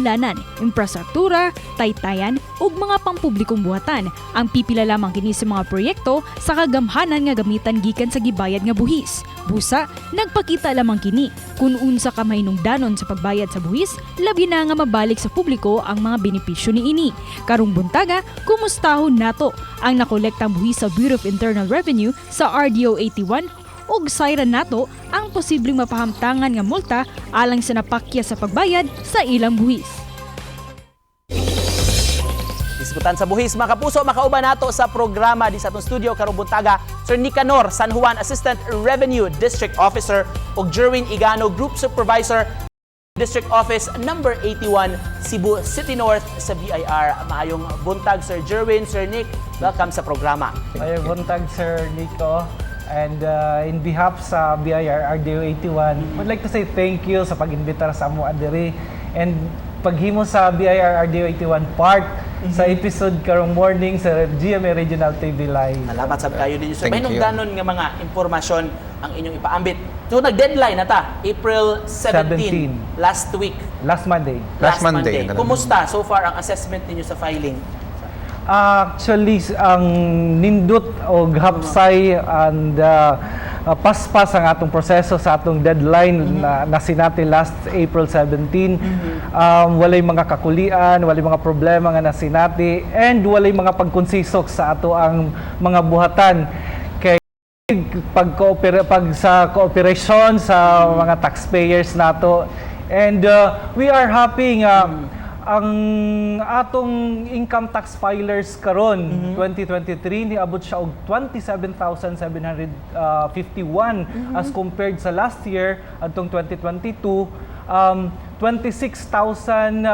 Dalandanan, infrastruktura, taytayan ug mga pampublikong buhatan. Ang pipila lamang kini sa mga proyekto sa kagamhanan nga gamitan gikan sa gibayad nga buhis. Busa, nagpakita lamang kini kung unsa ka mahinungdanon sa pagbayad sa buhis, labi na nga mabalik sa publiko ang mga benepisyo niini. Karong buntaga, kumustahon nato ang nakolektang buhis sa Bureau of Internal Revenue sa RDO 81 ug sayran nato ang posibleng mapahamtangan nga multa alang sa napakya sa pagbayad sa ilang buhis. Hisgutan sa buhis, mga kapuso, makauban nato sa programa di sa atong studio karong buntaga Sir Nicanor San Juan, Assistant Revenue District Officer, ug Jerwin Igano, Group Supervisor, District Office number 81, Cebu City North sa BIR. Maayong buntag, Sir Jerwin, Sir Nick. Welcome sa programa. Maayong buntag, Sir Nico. And in behalf sa BIR RDO 81, would like to say thank you sa pag-imbitar sa amo diri and paghimo sa BIR RDO 81 part sa episode karong morning sa GMA Regional TV Live. Salamat sab kayo ninyo, sir. Thank you. Mahinungdanon nga mga impormasyon ang inyong ipaambit. So nag-deadline na ta, April 17, 17. last week. Last Monday. Last Monday. Kumusta so far ang assessment ninyo sa filing? Actually, ang nindot o hapsay and paspas ang atong proseso sa atong deadline na nasinati last April 17. Walay mga kakulian, walay mga problema nga nasinati, and walay mga pagkonsisok sa ato ang mga buhatan. Kay pag sa cooperation sa mga taxpayers nato and we are happy nga ang atong income tax filers karon 2023 niabot siya og 27,751 as compared sa last year atong 2022, 26,119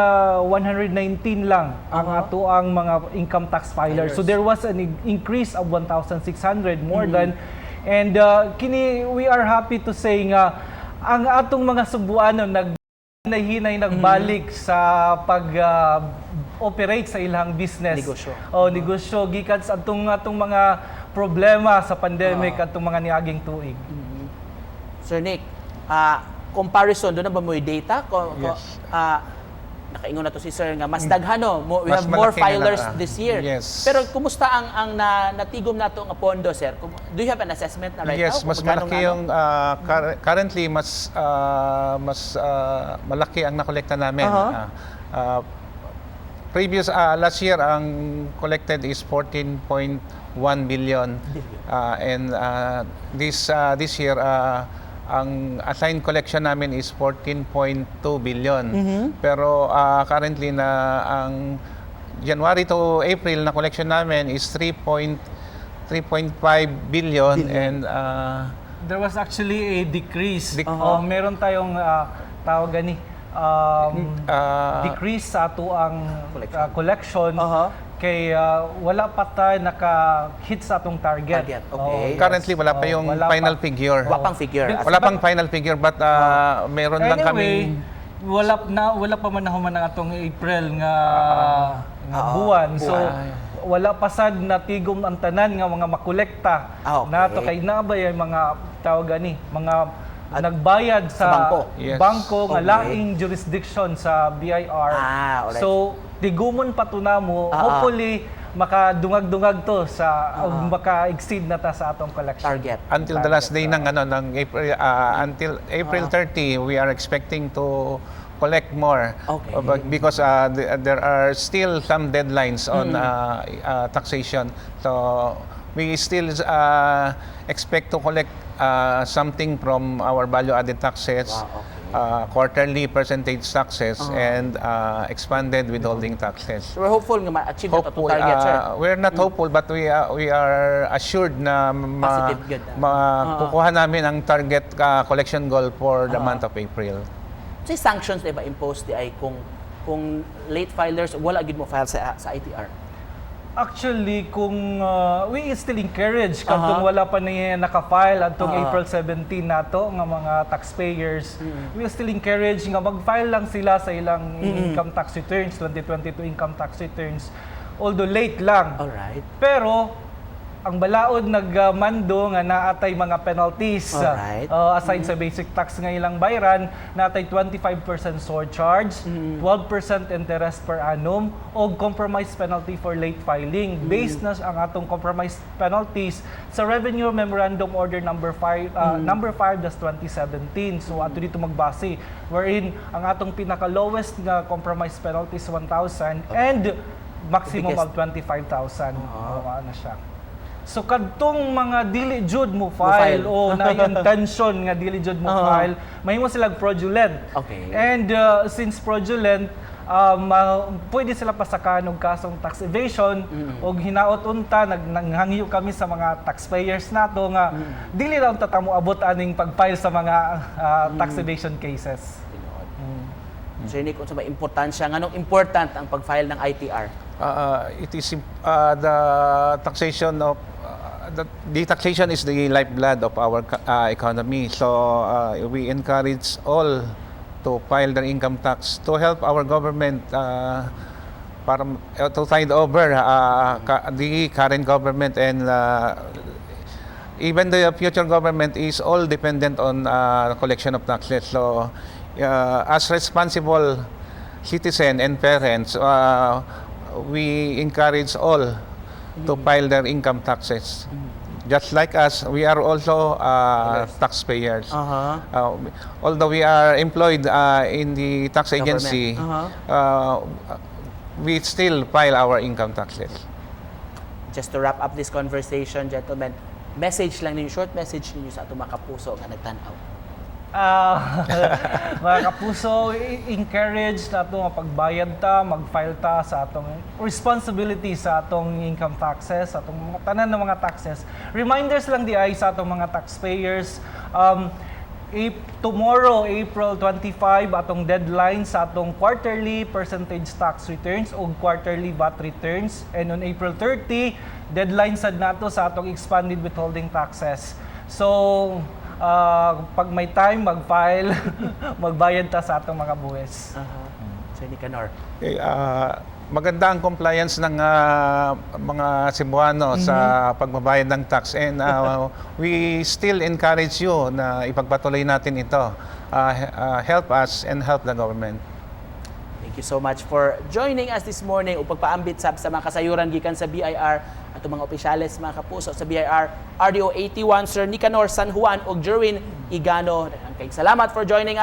lang ang ato ang mga income tax filers. So there was an increase of 1,600 more than, and kini we are happy to say nga ang atong mga Sugbuanon nag hinay nagbalik sa pag operate sa ilang business. Negosyo. O negosyo gikan sa atong atong mga problema sa pandemic, atong mga niaging tuig. Sir Nick, comparison, duna ba mo yung data? Yes. Nakaingon na to si Sir nga mas daghan, no? We Mas have more malaki na filers na- this year. Yes. Pero kumusta ang natigom nato nga pondo, sir? Do you have an assessment na right Yes, now? mas Kung magkano malaki nga, ano? yung currently mas malaki ang nakolekta namin. Previous last year ang collected is 14.1 billion. And this year ang assigned collection namin is 14.2 billion. Pero currently na ang January to April na collection namin is 3.3.5 billion and There was actually a decrease. Oh, Meron tayong tawag gani decrease sa ato ang Collection. Collection kay wala pa tayo naka-hit sa atong target. Target, okay. Oh, yes. Currently wala pa Oh, yung wala final pa. figure. Wala pang figure. Wala pang final figure, but meron lang Anyway, kaming wala pa man nahuman ang atong April nga buwan. So wala pa sad natigom ang tanan nga mga makolekta nato kay naa ba yung mga tawag gani mga nagbayad sa, Sa bangko. Yes. Bangko nga laing jurisdiction sa BIR. So tigumon pa to namo. Hopefully makadungag-dungag to sa ug maka-exceed na ta sa atong collection. Target. Until the last day ng ano ng April, until April 30 we are expecting to collect more. But because there are still some deadlines on taxation. So we still expect to collect something from our value added taxes, quarterly percentage taxes and expanded withholding taxes. So we're hopeful nga ma-achieve na to Hopeful, target, sir. We're not hopeful, but we are assured na Positive good, ah. makukuha namin ang target collection goal for the month of April. Say sanctions na ba imposed di ay kung late filers, wala gid mo file sa ITR? Actually, kung we still encourage kadtong wala pa niya naka-file atong April 17 nato nga mga taxpayers, we still encourage nga mag-file lang sila sa ilang income tax returns, 2022 income tax returns, although late lang. Pero Ang balaod nagmando nga naatay mga penalties. Aside sa basic tax nga ilang bayran, naatay 25% surcharge, 12% interest per annum og compromise penalty for late filing. Based na ang atong compromise penalties sa Revenue Memorandum Order number 5 number 5-2017. So ato dito magbase wherein ang atong pinaka lowest nga compromise penalty is 1,000 and maximum Biggest. of 25,000. Oo, ano siya. So kadtong mga dili jud mo file. file o na intention nga dili jud mo file, mahimo sila fraudulent. And since fraudulent, pwede sila pasakan og kasong tax evasion og hinaot unta naghangyo kami sa mga taxpayers nato nga dili ra unta ta moabot aning pag-file sa mga tax evasion cases. Tinuod. Sir Nick, unsa ba importansya, nganong important ang pag-file ng ITR? It is the taxation of the taxation is the lifeblood of our economy. So we encourage all to file their income tax to help our government para to tide over the current government, and even the future government is all dependent on collection of taxes. So, as responsible citizen and parents, we encourage all to file their income taxes. Just like us, we are also taxpayers. Although we are employed in the tax Government. Agency, we still file our income taxes. Just to wrap up this conversation, gentlemen, message lang ninyo, short message ninyo sa atong mga kapuso nga nagtan-aw. Mga kapuso, encourage na ato nga pagbayad ta, mag-file ta sa atong responsibility sa atong income taxes, sa atong mga tanan ng mga taxes. Reminders lang di ay sa atong mga taxpayers. Tomorrow, April 25, atong deadline sa atong quarterly percentage tax returns o quarterly VAT returns. And on April 30, deadline sad nato sa atong expanded withholding taxes. So, pag may time, mag-file, magbayad ta sa atong mga buwis. Sir Nicanor. Okay, maganda ang compliance ng mga Cebuano sa pagbabayad ng tax and we still encourage you na ipagpatuloy natin ito. Help us and help the government. Thank you so much for joining us this morning ug pagpaambit sab sa mga kasayuran gikan sa BIR, atong mga opisyales, mga kapuso, sa BIR RDO 81, Sir Nicanor San Juan ug Jerwin Igano. Daghang kayong salamat for joining us.